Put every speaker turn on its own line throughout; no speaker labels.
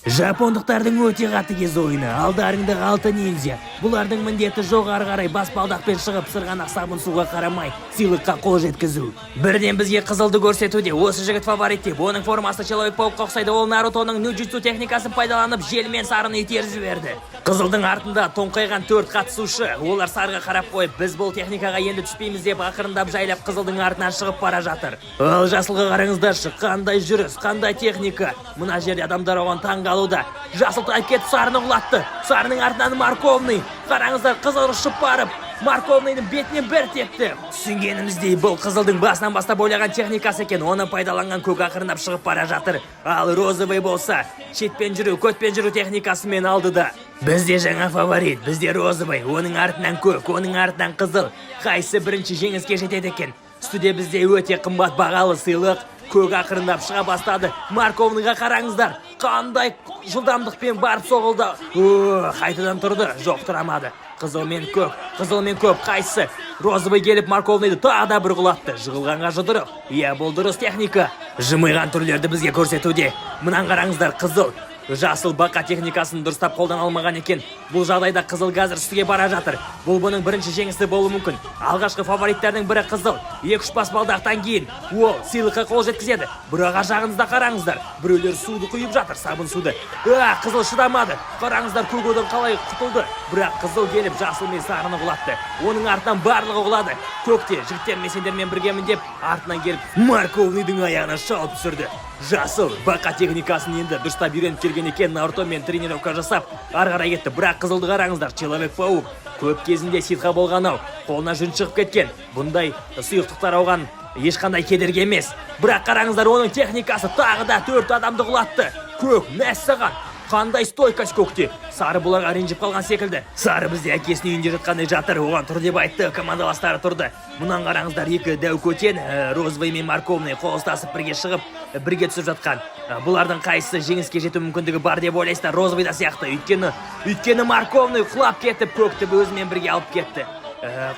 Жапондықтардың өте қатыгез ойыны. Алдарыңдағы алты ниндзя. Бұлардың міндеті жоғары қарай баспалдақпен шығып, сырғанақ сабын суға қарамай, сыйлыққа қол жеткізу. Бірден бізге қызылды көрсетуде. Осы жігіт фаворит деп. Оның формасы Человек Паукқа ұқсайды. Ол Нарутоның нюджитсу техникасын пайдаланып, желмен сарыны итеріп жіберді. Қызылдың артында тоңқайған төрт қатысушы. Олар сарыға қарап қойып, біз бұл техникаға енді түспейміз деп, ақырындап, жайлап қызылдың артынан шығып бара жатыр. Ал жасылға қараңыздаршы, қандай жүріс, қандай техника. Мына жерде адамдар оған таң қалуда. Жасыл тайып кетіп, сарыны құлатты. Сарының артынан морковный. Қараңыздар, қызыл ұшып барып, морковныйдың бетінен бір тепті. Түсінгеніміздей, бұл қызылдың басынан бастап ойлаған техникасы екен. Оны пайдаланған көк ақырындап шығып бара жатыр. Ал розовый болса, шетпен жүру, көтпен жүру техникасымен алдыда. Бізде жаңа фаворит, бізде розовый, оның артынан көк, оның артынан қызыл. Қайсы бірінші жеңіске жетеді екен? Үстіде бізде өте қымбат бағалы сыйлық. Көк ақырындап шыға бастады. Морковныйға қараңыздар, қандай жылдамдықпен барып соғылды. О, қайтадан тұрды. Жоқ, тұрамады. Қызыл мен көк, қызыл мен көк, қайсысы? Розовый келіп, морковныйды тағы да бір құлатты. Жығылғанға жұдырық. Иә, бұл дұрыс техника. Жымиған түрлерді бізге көрсетуде. Мынаны қараңыздар, қызыл. Жасыл бақа техникасын дұрыстап қолдана алмаған екен. Бұл жағдайда қызыл қазір үстіге бара жатыр. Бұл бұның бірінші жеңісі болуы мүмкін. Алғашқы фавориттердің бірі қызыл. Екі, үш баспалдақтан кейін ол сыйлыққа қол жеткізеді. Бірақ ар жағыңызда қараңыздар, біреулер суды құйып жатыр, сабын суды. А, қызыл шыдамады. Қараңыздар, көк одан қалай құтылды. Бірақ қызыл келіп, жасыл мен сарыны құлатты. Оның артынан барлығы құлады. Көк те жігіттер, мен сендермен біргемін деп, артынан келіп, морковныйдың аяғына шалып түсірді. Жасыл бақа техникасын енді дұрыстап үйреніп келген екен, Нарутомен тренировка жасап, ары қарай кетті. Бірақ қызылды қараңыздар, Человек Паук көп кезінде ситха болған ау, қолына жүн шығып кеткен. Бұндай сұйықтықтар оған ешқандай кедергі емес. Бірақ қараңыздар, оның техникасы тағы да төрт адамды құлатты. Көк, мәссаған, қандай стойкость көкте! Сары бұларға ренжіп қалған секілді. Сары бізде әкесінің үйінде жатқандай жатыр. Оған тұр деп айтты, командаластары тұрды. Мұнан қараңыздар, екі дәу көтен, розовый мен морковный, қол ұстасып, бірге шығып, бірге түсіп жатқан. Бұлардың қайсысы жеңіске жету мүмкіндігі бар деп ойлайсыздар? Розовый да сияқты, өйткені морковный құлап кетіп, көкті өзімен бірге алып кетті.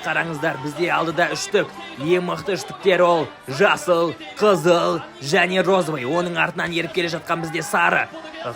Қараңыздар, бізде алдыда үштік. Ең мықты үштіктер ол жасыл, қызыл және розовый. Оның артынан еріп келе жатқан бізде сары.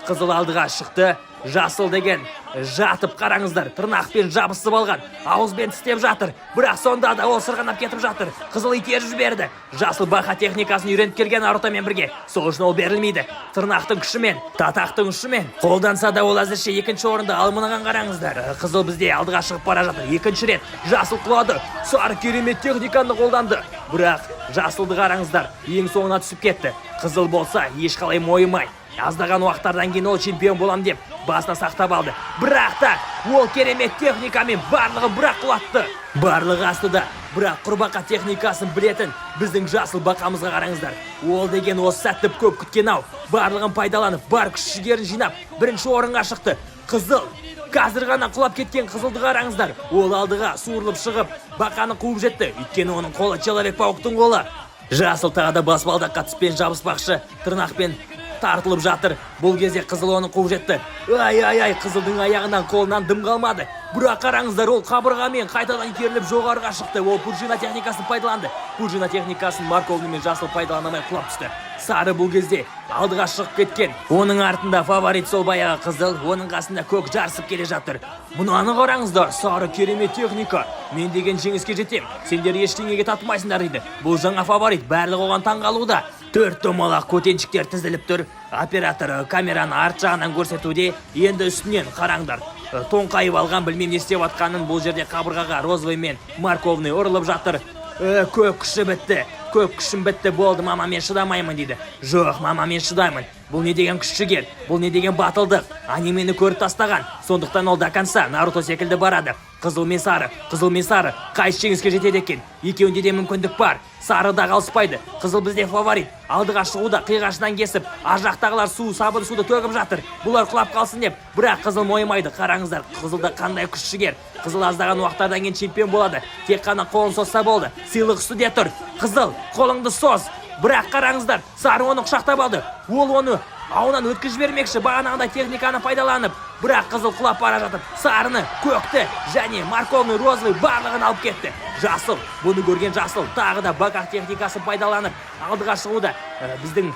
Қызыл алдыға шықты. Жасыл деген жатып, қараңыздар, тырнақпен жабысып алған, ауызбен тістеп жатыр. Бірақ сонда да ол сырғанап кетіп жатыр. Қызыл итеріп жіберді. Жасыл бақа техникасын үйреніп келген Нарутомен бірге, сол үшін ол берілмейді. Тырнақтың күшімен, татақтың ұшымен қолданса да, ол әзірше екінші орында. Ал мынаған қараңыздар. Қызыл бізде алдыға шығып бара жатыр. Екінші рет жасыл құлады. Сары керемет техниканы қолданды, бірақ жасылды қараңыздар, ең соңына түсіп кетті. Қызыл болса ешқалай мойымай, аздаған уақыттардан кейін ол чемпион болам деп басына сақтап алды. Бірақ та ол керемет техникамен барлығын бірақ құлатты. Барлығы астыда. Бірақ құрбақа техникасын білетін біздің жасыл бақамызға қараңыздар. Ол деген осы сәтті көп күткен ау. Барлығын пайдаланып, бар күш жігерін жинап, бірінші орынға шықты. Қызыл қазір ғана құлап кеткен. Қызылды қараңыздар, ол алдыға суырылып шығып, бақаны қуып жетті, өйткені оның қолы Человек Пауктың қолы. Жасыл тағы да баспалдаққа тіспен жабыспақшы, тырнақпен тартылып жатыр. Бұл кезде қызыл оны қуып жетті. Ай, ай, ай, қызылдың аяғынан, қолынан дым қалмады. Бірақ қараңыздар, ол қабырғамен қайтадан итеріліп, жоғарыға шықты. Ол пружина техникасын пайдаланды. Пружина техникасын морковный мен жасыл пайдалана алмай, құлап түсті. Сары бұл кезде алдыға шығып кеткен. Оның артында фаворит сол баяғы қызыл, оның қасында көк жарысып келе жатыр. Мынаны қараңыздар, сары керемет техника. Мен деген жеңіске жетем, сендер ештеңеге татымайсыңдар дейді. Бұл жаңа фаворит, барлығы оған таң қалуда. Төрт домалақ көтеншіктер тізіліп тұр. Оператор камераны арт жағынан көрсетуде. Енді үстінен қараңдар. Тоңқайып алған, білмеймін не істеп жатқанын. Бұл жерде қабырғаға розовый мен морковный ұрылып жатыр. Көк күші бітті. Көк күшім бітті, болды, мама, мен шыдамаймын дейді. Жоқ, мама, мен шыдаймын. Бұл не деген күш жігер, бұл не деген батылдық? Анимені көріп тастаған, сондықтан ол до конца Наруто секілді барады. Қызыл мен сары, қызыл мен сары, қайсы жеңіске жетеді екен? Екеуінде де мүмкіндік бар. Сары да қалыспайды. Қызыл бізде фаворит, алдыға шығуда, қиғашынан кесіп. Ар жақтағылар су, сабын суды төгіп жатыр, бұлар құлап қалсын деп. Бірақ қызыл мойымайды. Қараңыздар, қызылда қандай күш жігер! Қызыл аздаған уақыттардан кейін чемпион болады. Тек қана қолын созса болды, сыйлық үстіде тұр. Қызыл, қолыңды соз! Бірақ қараңыздар, сары оны құшақтап алды. Ол оны ауынан өткізіп жібермекші бағанағыдай техниканы пайдаланып. Бірақ қызыл құлап бара жатып, сарыны, көкті және морковный, розовый, барлығын алып кетті. Жасыл, бұны көрген жасыл тағы да бака техникасын пайдаланып, алдыға шығуда. Біздің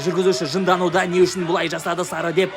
жүргізуші жындануда, не үшін бұлай жасады сары деп.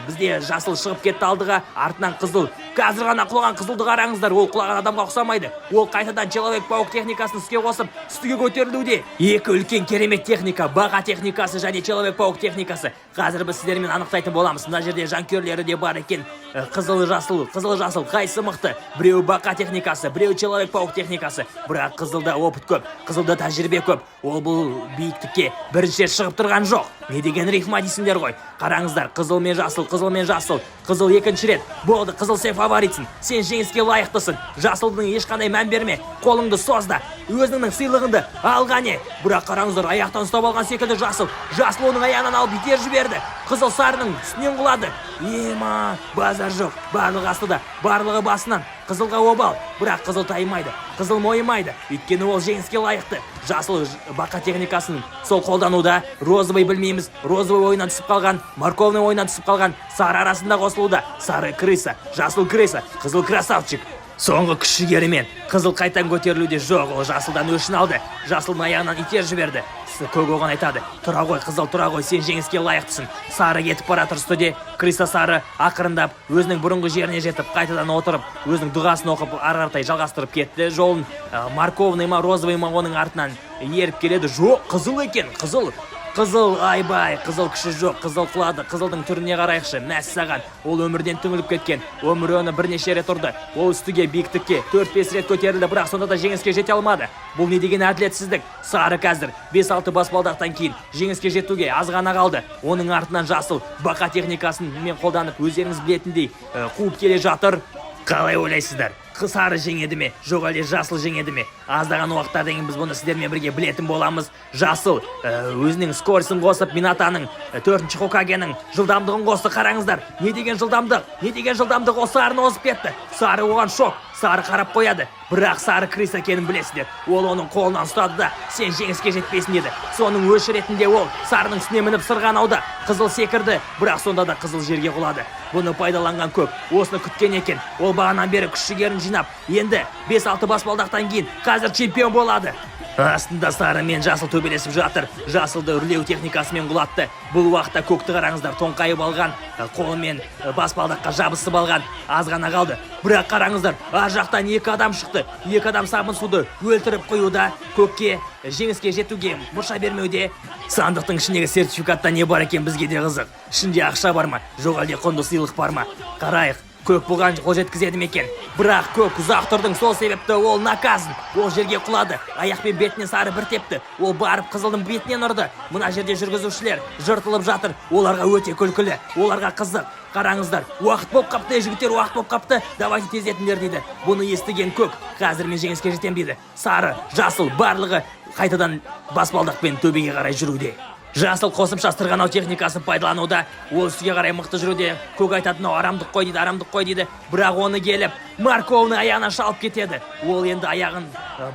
Бізде жасыл шығып кетті алдыға, артынан қызыл. Қазір ғана құлаған қызылды қараңыздар, ол құлаған адамға ұқсамайды. Ол қайтадан человек паук техникасын іске қосып, үстіге көтерілуде. Екі үлкен керемет техника: бақа техникасы және человек паук техникасы. Қазір біз сіздермен анықтайтын боламыз. Мына жерде жанкүйерлері де бар екен. Қызыл, жасыл, қызыл, жасыл, қайсы мықты? Біреуі бақа техникасы, біреуі человек паук техникасы. Бірақ қызылда опыт көп, қызылда тәжірибе көп. Ол бұл биіктікке бірінші рет шығып тұрған жоқ. Не деген рифма дейсіңдер ғой. Қараңыздар, қызыл мен жасыл, қызыл мен жасыл. Қызыл екінші рет болды. Қызыл, сен фаворитсің, сен жеңіске лайықтысың. Жасылдың ешқандай мән берме, қолыңды соз да, өзіңнің сыйлығыңды ал, қане. Бірақ қараңыздар, аяқтан ұстап алған секілді жасыл. Жасыл оның аяғынан алып, итеріп жіберді. Қызыл сарының үстінен құлады. Ема, базар жоқ, барлығы астыда, барлығы басынан. Қызылға обал, бірақ қызыл таймайды, қызыл мойымайды, өйткені ол жеңіске лайықты. Жасыл бақа техникасын сол қолдануда. Розовый білмейміз, розовый ойыннан түсіп қалған, морковный ойыннан түсіп қалған. Сары арасында қосылуда. Сары крыса, жасыл крыса, қызыл красавчик. Соңғы күш жігерімен қызыл қайтадан көтерілуде. Жоқ, ол жасылдан өшін алды, жасылдың аяғынан итеріп жіберді. Көк оған айтады: «Тұра ғой, қызыл, тұра ғой, сен жеңіске лайықтысың». Сары кетіп бара жатыр үстіде. Крыса сары ақырындап өзінің бұрынғы жеріне жетіп, қайтадан отырып, өзінің дұғасын оқып, ары қаратай жалғастырып кетті жолын. Морковный ма, розовый ма, оның артынан еріп келеді. Жоқ, қызыл екен, қызыл. Қызыл, айбай, қызыл күші жоқ, қызыл құлады. Қызылдың түріне қарайықшы, мәссаған, ол өмірден түңіліп кеткен. Өмір оны бірнеше рет ұрды. Ол үстіге, биіктікке 4-5 рет көтерілді, бірақ сонда да жеңіске жете алмады. Бұл не деген әділетсіздік? Сары қазір 5-6 баспалдақтан кейін жеңіске жетуге аз ғана қалды. Оның артынан жасыл бақа техникасын мен қолданып, өздеріңіз білетіндей, қуып келе жатыр. Қалай ойлайсыздар? Сары жеңеді ме, жоқ әлде жасыл жеңеді ме? Аздаған уақыттардан кейін біз бұны сіздермен бірге білетін боламыз. Жасыл өзінің скоростын қосып, Минатаның, төртінші Хокагенің жылдамдығын қосты. Қараңыздар, не деген жылдамдық, не деген жылдамдық! Ол сарыны озып кетті. Сары оған шок, сары қарап қояды. Бірақ сары крыса екенін білесіздер. Ол оның қолынан ұстады да, «Сен жеңіске жетпейсің», – деді. Соның өш ретінде ол сарының үстіне мініп сырғанауда. Қызыл секірді, бірақ сонда да қызыл жерге құлады. Бұны пайдаланған көк осыны күткен екен. Ол бағанадан бері күш жігерін жинап, енді 5-6 баспалдақтан кейін қазір чемпион болады. Астында сары мен жасыл төбелесіп жатыр. Жасылды үрлеу техникасымен құлатты. Бұл уақытта көкті қараңыздар, тоңқайып алған, қолымен баспалдаққа жабысып алған, аз ғана қалды. Бірақ қараңыздар, ар жақтан екі адам шықты. Екі адам сабын суды өлтіріп қоюда, көкке жеңіске жетуге мұрша бермеуде. Сандықтың ішіндегі сертификатта не бар екен, бізге де қызық. Ішінде ақша бар ма, жоқ әлде құнды сыйлық бар ма? Қарайық, көк бұған қол жеткізеді ме екен? Бірақ көк, ұзақ тұрдың, сол себепті ол наказан. Ол жерге құлады, аяқпен бетіне сары бір тепті. Ол барып қызылдың бетінен ұрды. Мына жерде жүргізушілер жыртылып жатыр, оларға өте күлкілі, оларға қызық. Қараңыздар, «Уақыт болып қапты, ей, жігіттер, уақыт болып қапты, давайте тездетіңдер», – дейді. Бұны естіген көк «Қазір мен жеңіске жетемін», – дейді. Сары, жасыл, барлығы қайтадан баспалдақпен төбеге қарай жүруде. Жасыл қосымша сырғанау техникасын пайдалануда. Ол үстіге қарай мықты жүруде. Көк айтады: «Мынау арамдық қой», – дейді, «арамдық қой», – дейді. Бірақ оны келіп морковный аяғынан шалып кетеді. Ол енді аяғын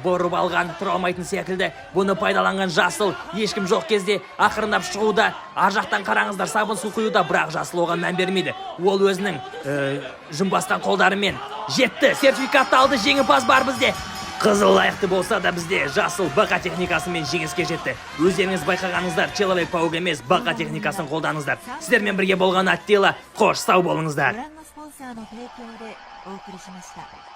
бұрып алған, тұра алмайтын секілді. Бұны пайдаланған жасыл ешкім жоқ кезде ақырындап шығуда. Ар жақтан қараңыздар, сабын су құюда, бірақ жасыл оған мән бермейді. Ол өзінің жүн басқан қолдарымен жетті, сертификатты алды. Жеңімпаз бар бізде. Қызыл лайықты болса да, бізде жасыл бақа техникасымен жеңіске жетті. Өздеріңіз байқағаныңыздар, человек паук емес, бақа техникасын қолданыңыздар. Сіздермен бірге болған Аттила. Қош, сау болыңыздар.
ご覧のスポンサーの提供でお送りしました。